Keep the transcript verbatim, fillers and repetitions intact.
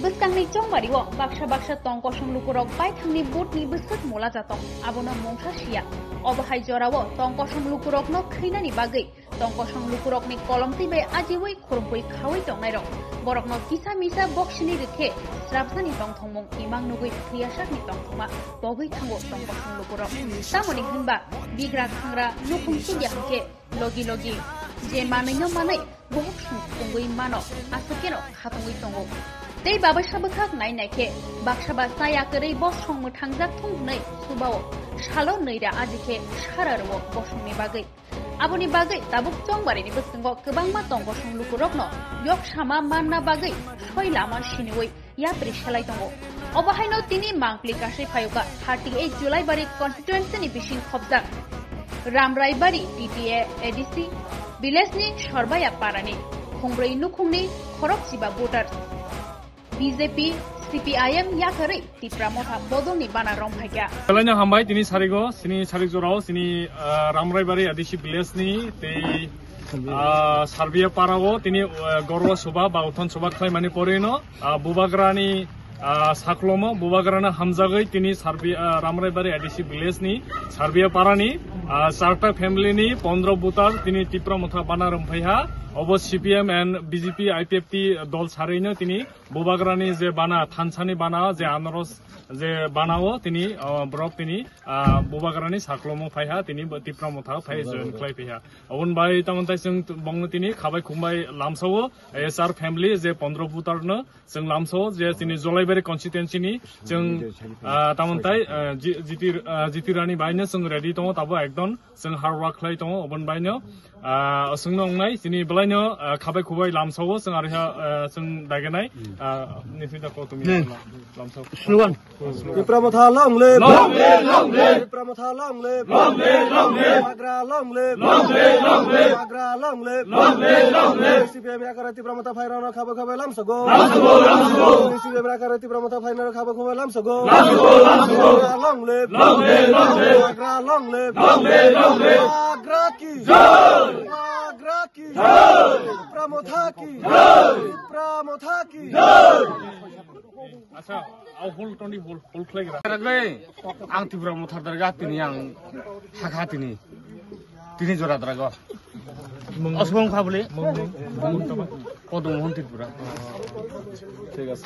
Bwskangni chongbario baksa baksa tong kosong lukurok baithangni butni bwswk mula jatong, abono mungsa siya. Obo hai jorao tong kosong lukurokno khwinani bagwi tong kosong lukurokni kolomtwi bai ajiwi khurumwi khawi tongnairok borokno kisa misa boksini rwkhe srapjani tongthokmung imang nugwi thwiyasakni tongthokma pogwi thango tong kosong lukurok. Tamoni hwnba bigra khangra nukhung chukya hwnkhe logi logi je manwino manwi bohok sung pungwi mano, aswkeno khatungwi tongo. Tei babaisa bwkhak nai naikhe baksa ba chaya kwrwi bosong mwthangjak thung hwnwi subao salo nwi ra aji khe sara rwo bosongni bagwi. Aboni bagwi tabuk chongbarini bwskango kwbangma tong kosong lukurokno yok sama manna bagwi soi lama siniwi yapri selai tongo. Obo haino tini mangpli kasui phayuka thirty eight Julaibari constituency ni bising khopjak Ramraibari T T A A D C village ni Sorbaya parani khongrwi nukhungni khorok chiba voters B J P, C P I M yakarwi Tipra Motha bodolni bana romphaikha. Belai no hambai tini sarigo, sini sarik jorao, sini, ah, Ramraibari A D C village ni tei, ah, Sarbiya parao tini, ah, Gorwa Subha ba Uthon Subha khlaimani porino, ah, Bubagrani, ah, saklomo, Bubagrano hamjagwi tini Sarbi-, ah, Ramraibari A D C village ni Sarbiya parani, ah, charta family ni pondro voter tini Tipra Motha bana romphaiha. Obo C P M and B J P I P F T dol sarino tini Bubagrani je bana, thansani bana, je anaros je banao tini, ah, borok tini, ah, Bubagrani saklomo phaiha, tini bo Tipra Motha phai join khlai phaiha. Oboni bai tamo tai chwng bongno tini khabai khumbai lamsao, eh, char family je pondro voter no chwng lamsao je tini Jolaibari constituency ni chwng, ah, tamo tai, ah, ji-, jiti, ah, jiti rani bai no chwng ready tongo tabo ekdom. Chwng hard work khlai tongo, oboni baino, ah, chwngno wngnai, chini belaino, ah, khabai khubai lamsao, chwng ariha, ah, chwng daiganai, ah, nisi da kotumi lamsao. Slogan. Tipra Motha long live! Long live, long live! Tipra Motha long live! Long live, long live! Bubagra long live! Long live, long live! Bubagra long live! Long live, long live! C P M yakarwi Tipra Motha phairokno khabai khubai lamsogo. Lamsogo, lamsogo! C P M yakarwi Tipra Motha phairokno khabai khubai lamsogo. Lamsogo, lamsogo! Bubagra long live! Long live, long live! Bubagra long live! Long live, long live! Bubagra ki jai! Bubagra ki jai! Tipra Motha ki jai! Tipra Motha ki jai! Acha, au hol toni hol, hol khlai gra. Ang Tipra Motha darga tini ang hakha tini. Tini jora drago. Osmong khabli. Kodum hon Tripura. Thik ase.